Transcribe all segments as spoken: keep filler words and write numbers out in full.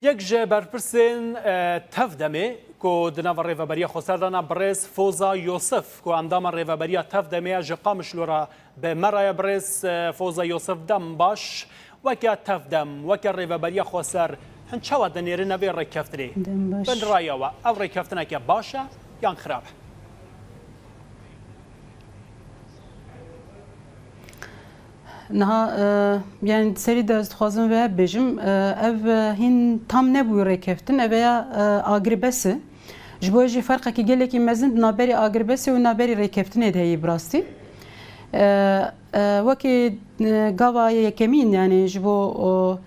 Yek ji berpirsên, e, TEV-DEMê ku di nava Rêveberiya Xweser de ne birêz Foza Yosif ku endama Rêveberiya TEV-DEMê ye ji Qamişlo re bi me re ye. Birêz, e, Foza Yosif, dem baş. Weke TEV-DEM, weke Rêveberiya Xweser, hin çawa dinêrine vê rêkeftinê? Dem baş. Bin raya we, ev rêkeftineke baş e yan xirab e? Niha, e, yani serî de ez dixwazim vê bêjim, e, ev, e, hîn tam nebû rêkeftin, ev ya, e, agir bes e. Ji bo jî ferqekî gelekî mezin di navberî agir besê û navberî rêkeftinê de heye bi rastî. E, e, wekî, e, gava yekemîn, yani ji bo, o,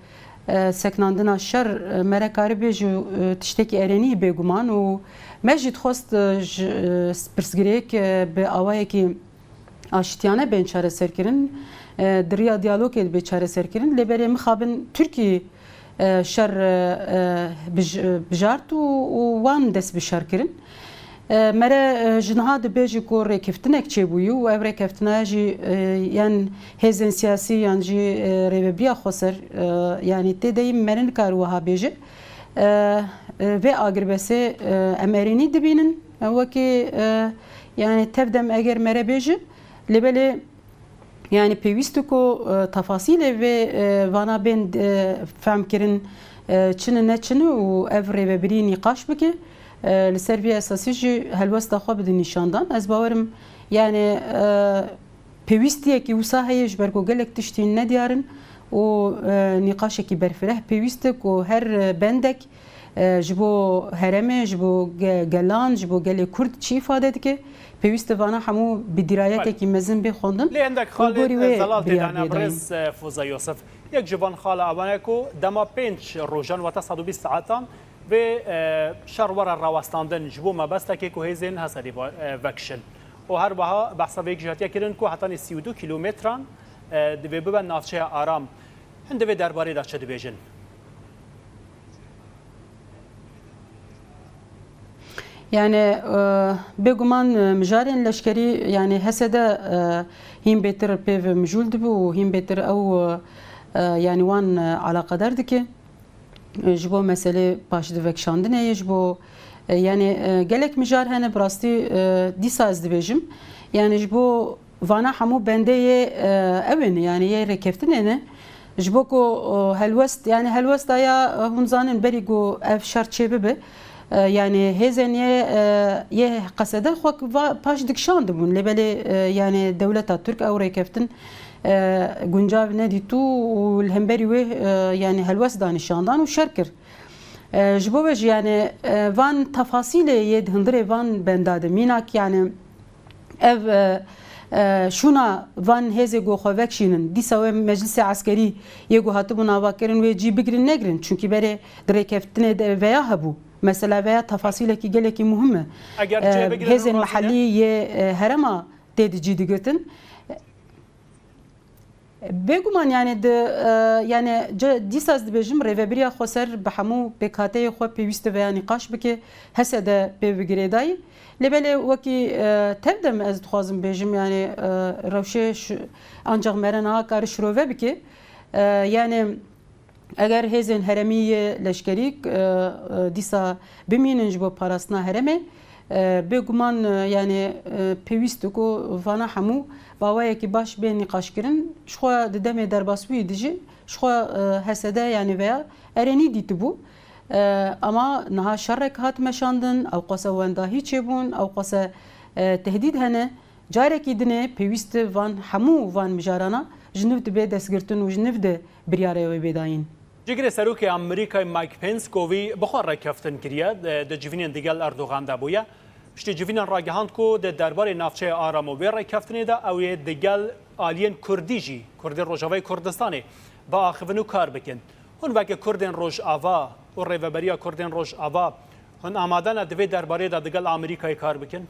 e, seknandina şer, e, me re karibê ji, e, tiştekî erênî bêguman û me jî dixwest, e, ji, e, pirsgirêk, e, bi awayekî aştiyane bên çareserkirin, e, di riya diyalogê bê çareserkirin. Lê berê mixabin Tirkî, e, şer, e, e, bij-, e, bijart û, û wan dest bi şer kirin. E, me re, e, ji niha dibêje ku rêkeftinek çêbûyî û ev rêkeftina jî, e, yên hêzên siyasî yan jî, e, Rêveberiya Xweser, e, yanî tê de yî me re nikare wiha bêje. E, e, vê agirbesê, e, em erênî dibînin. Wekî, e, yani TEV-DEM eger me re bêje, lê belê yani pêwîst e ku, e, tefasîlê vê, e, vana bên, e, fehmkirin, e, çi ne, ne çi ne û ev rêvebirî nîqaş bike. E, li ser vê esasî jî helwesta xwe bide nîşandan. Ez bawerim yani, e, pêwîstiyekî wisa heye ji ber ku gelek tiştî nediyar in û, e, nîqaşekî berfireh pêwîst e ku her bendek, e, ji bo herêmê, ji bo ge-, gelan, ji bo gelê Kurd çi îfade dike, pêwîst e vana hemû bi dîrayeteke mezin bê xwendin. Lê hindek xalê zelal tê de hene, birêz, e, Foza Yosif. Yek ji van xala ewan e ku dema pênc rojan, wata sed û bîst saetan, vê, e, şer were rawestandin ji bo mebestekê ku hêzên Hesedê va-, e, vekişin. Û her wiha behsa vê yek jî hatiye kirin ku hetanî sî û du kîlometran, e, divê bibe navçeya aram. Hin di vê derbarê de çi dibêjin? Yani, e, bêguman, e, mijarên leşkerî, yani Hesede, e, hîn bêtir pê ve mijûl dibe û hîn bêtir ew, e, e, yani wan, e, eleqedar dike. E, ji bo meselê paşdivekişandinê ye, ji bo, e, yani, e, gelek mijar hene, bi rastî, e, dîsa ez dibêjim. Yani ji bo vana hemû bendeyê, e, ew in, yani yê rêkeftinê ne. Ji bo ku, e, helwest, yani helwesta ya, e, hûn zanin berî ku ev şer çêbibe, e, yani hêzên yê, e, yê Qesede xwe va-, paş dikişandibûn. Lê belê, e, yani dewleta Tirk ew rêkeftin, e, guncav nedîtû û li hemberî wê, e, yani helwest da nîşandan û şer kir. E, ji bo ve jî yani, e, van tefasîlê yê di hundirê van benda de mînak yani ev, e, e, şûna van hêzê ku xwe vekişînin, dîsa wê meclisê eskerî yê ku hatibûn avakirin wê cî bigirin negirin. Çunkî berê di rêkeftinê de veya hebû. Mesela veya tefasîlekî gelekî muhim e. Eger cê E, bigirin hêzên û razî ne? Mehellî yê, e, herêma tê di cî digirtin. Bêguman, yani di, e, yani ce-, dîsa ez dibêjim, Rêveberiya Xweser bi hemû pêkhateyê xwe pêwîst e veya nîqaş bike, Hesede pê bi girêdayî. Lê belê wekî, e, TEV-DEM ez dixwazim bêjim, yani, e, rewşê şu-, ancaq mere niha kare şirove bike. E, yani, Eger hêzên herêmî yê leşkerî, e, e, dîsa bimînin ji bo parastina herêmê, e, bêguman, e, yani, e, pêwîst e ku vana hemû bi awayekî baş bên nîqaşkirin. Ji xwe di demê derbasbûyî de jî ji xwe, e, Hesede yani veya erênî dîtibû. E, ama niha şerek hat meşandin, ew qase wendahî çêbûn, ew qase, e, tehdîd hene. Carekî dinê pêwîst e van hemû van mijarana ji nû de bê destgirtin û ji nû de biryara wê bê dayîn. Cîgirê Serokê Amerîkayê Mike Pence ku vî bi xwe rêkeftin kiriye, di civînên digel Erdogan de bûye. Piştî civînan ragihand ku di derbarê navçeya Aram û vê rêkeftinê de ew ê digel aliyên Kurdî jî, Kurdên Rojavayê Kurdistanê, biaxivin û kar bikin. Hûn weke Kurdên Rojava û Rêveberiya Kurdên Rojava, hûn amade ne di vê derbarê de digel Amerîkayê kar bikin?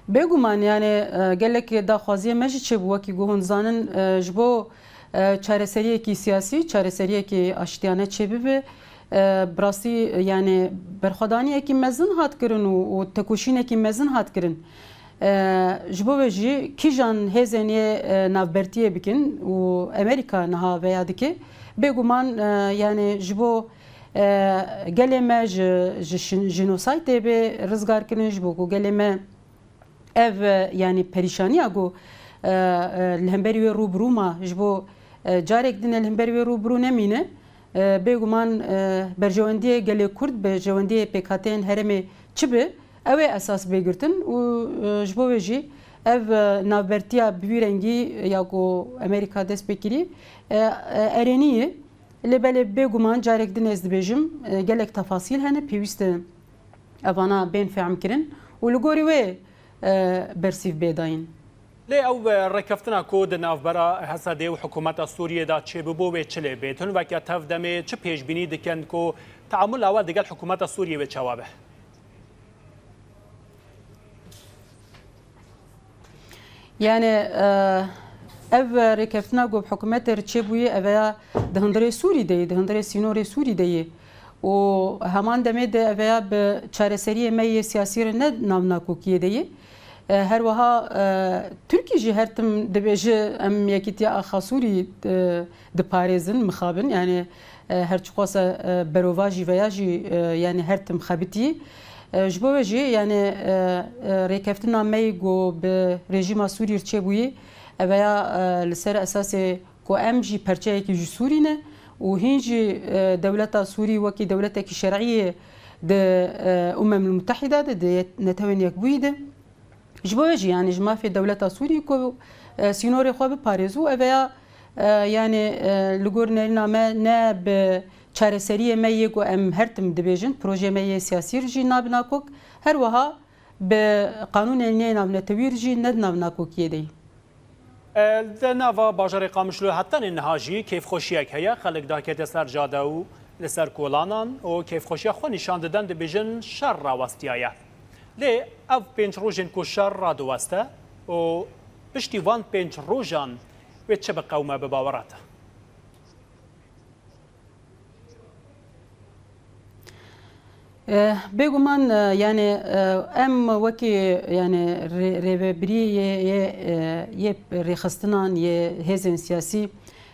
Bêguman, yani, e, gelek daxwaziyê me jî çêbû, wekî ku hûn zanin, e, ji bo, e, çareseriyekî siyasî, çareseriyekî aştiyane çêbibe, e, bi rastî, yani, berxwedaniyekî mezin hat kirin û, û tekoşînekî mezin hat kirin. E, ji bo ve jî kîjan hêzên yê, e, navbertiyê bikin û Amerîka niha veya dike, bêguman, e, yani ji bo, e, gelê me ji, ji şin-, jînosaytê bê rizgar kirin, ji bo ku gelê me ev, e, yani perîşaniya ku, e, e, li hemberî wê rû bi rû ma, ji bo, e, carek din e li hemberî wê rû bi rû nemîne, e, bêguman, e, berjewendiyê gelê Kurd, berjewendiyê pêkhateyên herêmê çi bi, ew ê esas bê girtin û, e, ji bo wê jî ev, e, navbertiya bi vî rengî ya ku Amerîka dest pê kirî, e, e, erênî ye. Lê belê bêguman carek din ez dibêjim, e, gelek tefasîl hene, pêwîst e evana bên fehmkirin û li gorî wê, e, bersîv bê dayîn. Lê ew, e, rêkeftina ku di navbera Hesedê û hikûmeta Sûriyê de çêbûbû wê çi lê bêt? Hûn weke tev demê çi pêşbînî dikin ku teamula we digel hikûmeta Sûriyê wê çawa be? Yani, e, ev rêkeftina ku bi hikûmetê re çêbûyî, ev ya di hundirê Sûrî de yê, di hundirê sînorê Sûrî de yê. Û heman demê de ev ya bi çareseriyê me yê siyasî re ne nav nakokiyê de yê. E, her wiha, e, Tirkî jî her tim dibêje, em yekîtiya axa Sûrî, e, diparêzin, mixabin. Yani, e, her çiqas e, berovajî veya jî, e, yani her tim xebitî. E, ji bo ve jî, yani, e, e, rêkeftina me yê ku bi rejîma Sûrî re çêbûyî, ev ya, e, li ser esasê ku em jî perçeyekî ji Sûrî ne û hîn jî, e, dewleta Sûrî wekî dewletekî şer'î ye di, e, Umemul Mutehîda de, di Netewên Yekbûyî de. Ji bo wê jî, yani ji mafê dewleta Sûrî ku, e, sînorê xwe biparêz û ev ya, e, yani, e, li gor nerîna me ne bi çareseriyê me yê ku em her tim dibêjin, projeyê me yê siyasî re jî nabe nakok, her wiha bi qanûnên nê navnetewî re jî ne di nav nakokiyê de yî. E, di nava bajarê Qamişlo hetanê niha jî kêfxweşiyek heye. Xelk dakete ser cade û li ser kolanan û kêfxweşiya xwe nîşan didin, dibêjin şer rawestiyaye. Lê ev pênc rojên ku şer radiweste û piştî van pênc rojan wê çi biqewime bi bawera te? Eh, bêguman, eh, yani, eh, em wekî, yani, rê-, rêvebirî yê, yê, eh, yê rêxistinan, yê hêzên siyasî,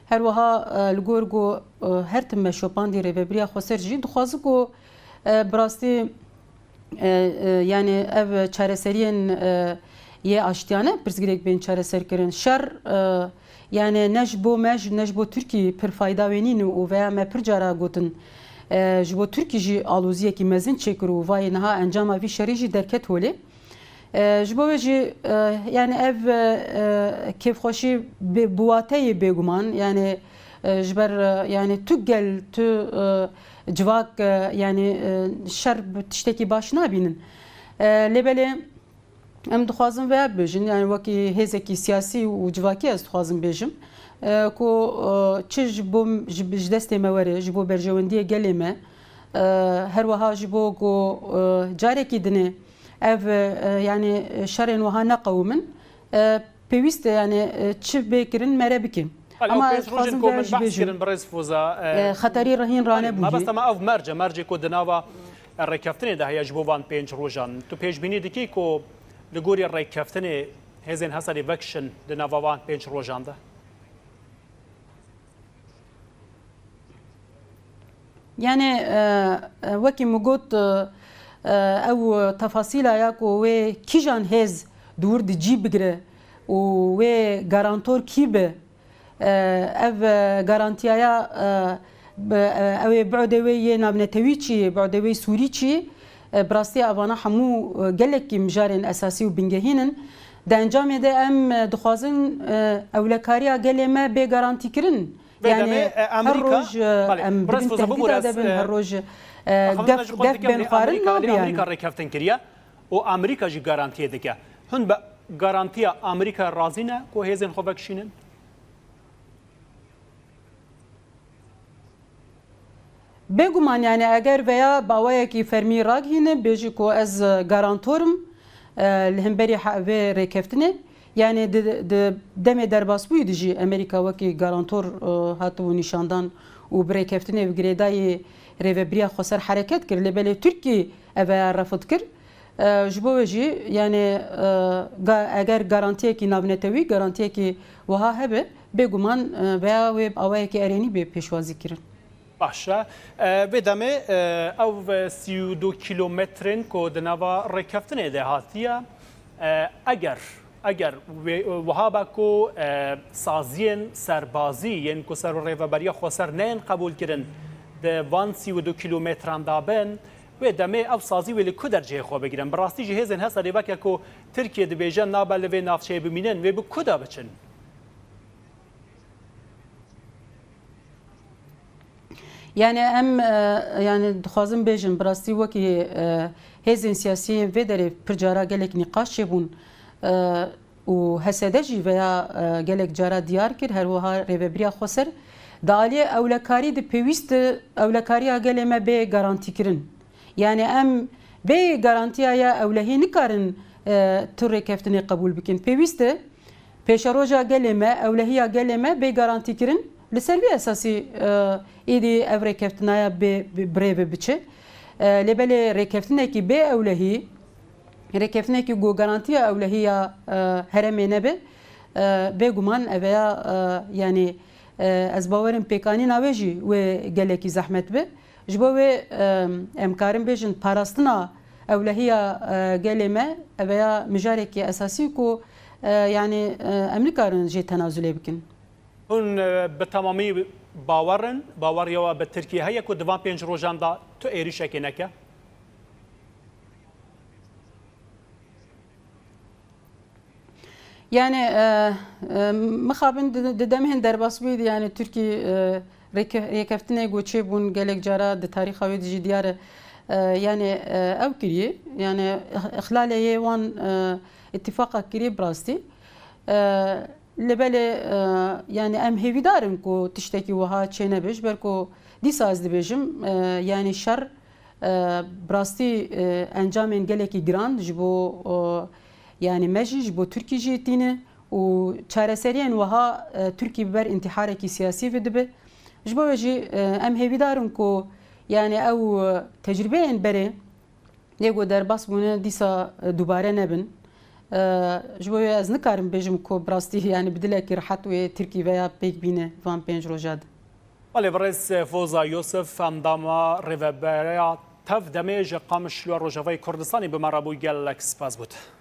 her wiha, eh, li gor ku, eh, her tim me şopandî Rêvebiriya Xweser jî dixwaze ku, eh, bi rastî, e, e, yani ev çareseriyên, e, yê aştiyane pirsgirêk bên çareserkirin. Şer, e, yani ne ji bo me, ji, ne ji bo Tirkî pir fayda wê nîn û veya me pir cara gotin, e, ji bo Tirkî jî aloziyekî mezin çêkir û vayê niha encama vî şerî jî derket holê. E, ji bo wê jî, e, yani ev, e, e, kêfxweşî bi, bi wateyê bêguman, yani, e, ji ber, e, yani tu gel, tu, e, civak, e, yani, e, şer bi tiştekî baş nabînin. E, lê belê em dixwazin veya bibêjin, yani wekî hêzekî siyasî û civakî ez dixwazim bêjim, e, ku, e, çi ji bo, ji, ji destê me were, ji bo berjewendiyê gelê me, e, her wiha ji bo ku, e, carekî dinê ev, e, yani şerên wiha neqewimin, e, pêwîst e, yani, e, çi bê kirin mere bike. Belê, ew pênc rojên ku min behs kirin, birêz Foza, e, xeterî rehîn ranebûyî. Mebesta me ev merc e, mercê ku di nava, e, rêkeftinê de heye ji bo van pênc rojan. Tu pêşbînî dikî ku li gorî rêkeftinê hêzên Hesedê vekişin di nava van pênc rojan de? Yani, e, e, wekî min got, e, e, ew tefasîla ya ku wê kîjan hêz di wir de cî bigire û wê garantor kî be, e, ev, e, garantiyaya, e, bi, e, ew ê bi'dê wê yê navnetewî çi ye, bi'dê wê sûrî çi ye, e, bi rastî evana hemû, e, gelekî mijarên esasî û bingehîn in. Di encamê de em, e, dixwazin, e, ewlekariya gelê me bê garantîkirin. Vê demê, e, her roj, e, em di bin tehdîda de bin, e, her roj, e, gef, gef bên xwarin nabe yani. Amerîka rêkeftin kiriye û Amerîka jî garantiyê dike. Hûn bi garantiya Amerîka razî ne ku hêzên xwe vekişînin? Bêguman, yani eger veya bi awayekî fermî ragihîne, bêjî ku ez garantor im, e, li hemberî he-, vê rêkeftinê, yani di, di demê derbasbûyî de jî Amerîka wekî garantor, e, hatibû nîşandan û bi rêkeftinê bi girêdayî Rêvebiriya Xweser hereket kir, lê belê Tirkî ev ya refid kir. E, ji bo wê jî, yani, e, ga-, eger garantiyekî navnetewî, garantiyekî wiha hebe, bêguman, e, veya wê bi awayekî erênî bê pêşwazî kirin. Baş e. E, vê demê, e, ew sî û du kîlometrên ku di nava rêkeftinê de hatiye, e, eger, eger wê, wiha be ku, e, saziyên serbazî yên ku ser rêveberiya xweser neyên qebûlkirin di van sî û du kîlometran de bin, wê demê ev sazî wê li ku derceyê xwe bigirin? Bi rastî jî hêzên HSD'ê weke ku Tirkiye dibêje nabe li vê navçeyê bimînin, wê bi ku de biçin? Yani em, e, yani dixwazim bêjim, bi rastî wekî, e, hêzên siyasî yên vê derê pir cara gelek nîqaş çêbûn, e, û H S D jî veya, e, gelek cara diyar kir, her wiha rêvebiriya xweser. Di aliyê ewlekarî de pêwîst e ewlekariya gelê me bê garantîkirin. Yani em bê garantiya ya ewlehî nikarin, e, tu rêkeftinê qebûl bikin. Pêwîst e pêşeroja gelê me, ewlehiya gelê me bê garantîkirin. Li ser vî esasî, e, êdî ev rêkeftinaya bê, bi, bi rê ve biçe. E, lê belê rêkeftinekî bê ewlehî, rêkeftinekî ku garantiya ewlehî ya, e, herêmê nebe, e, bêguman ev ya, e, yani, e, ez bawerim pêkanîna wê jî wê gelekî zehmet be. Ji bo wê, e, em karin bêjin parastina ewlehiya, e, gelê me, ev ya mijarekî esasî ku, e, yani, e, em nikarin jê tenazulê bikin. Hûn, e, bi temamî bawer in? Baweriya we bi Tirkiye heye ku di van pênc rojan de tu êrîşekê neke? Yani, e, e, mixabin di, di demên derbasbûyî de, yani, Tirkî, e, rêke-, rêkeftinê ku çêbûn gelek cara di tarîxa wê de jî diyar e. E, yani, e, ew kiriye, yani, ix-, ixlalê yê wan, e, îtîfaqa kiriye bi rastî. E, Lê belê, e, yani em hêvîdar in ku tiştekî wiha çênebe, ji ber ku dîsa ez dibêjim, e, yani şer, e, bi rastî, e, encamên gelekî giran ji bo, e, yani me jî, ji bo Tirkî jî tîne û çareseriyên wiha, e, Tirkî bi ber întiharekî siyasî ve dibe. Ji bo wê jî, e, em hêvîdar in ku yani ew, e, tecrûbeyên berê, lê ku derbas bûne dîsa, e, dubare nebin. E, ji bo wê ez nikarim bêjim ku bi rastî, yani bi dilekî rehet wê Tirkî veya pêk bîne van pênc roja de. Belê, birêz Foza Yusuf, endama Rêveberiya Tev Demê ji Qamişlo Rojavayê Kurdistanê bi me re bû, gelek spas bût.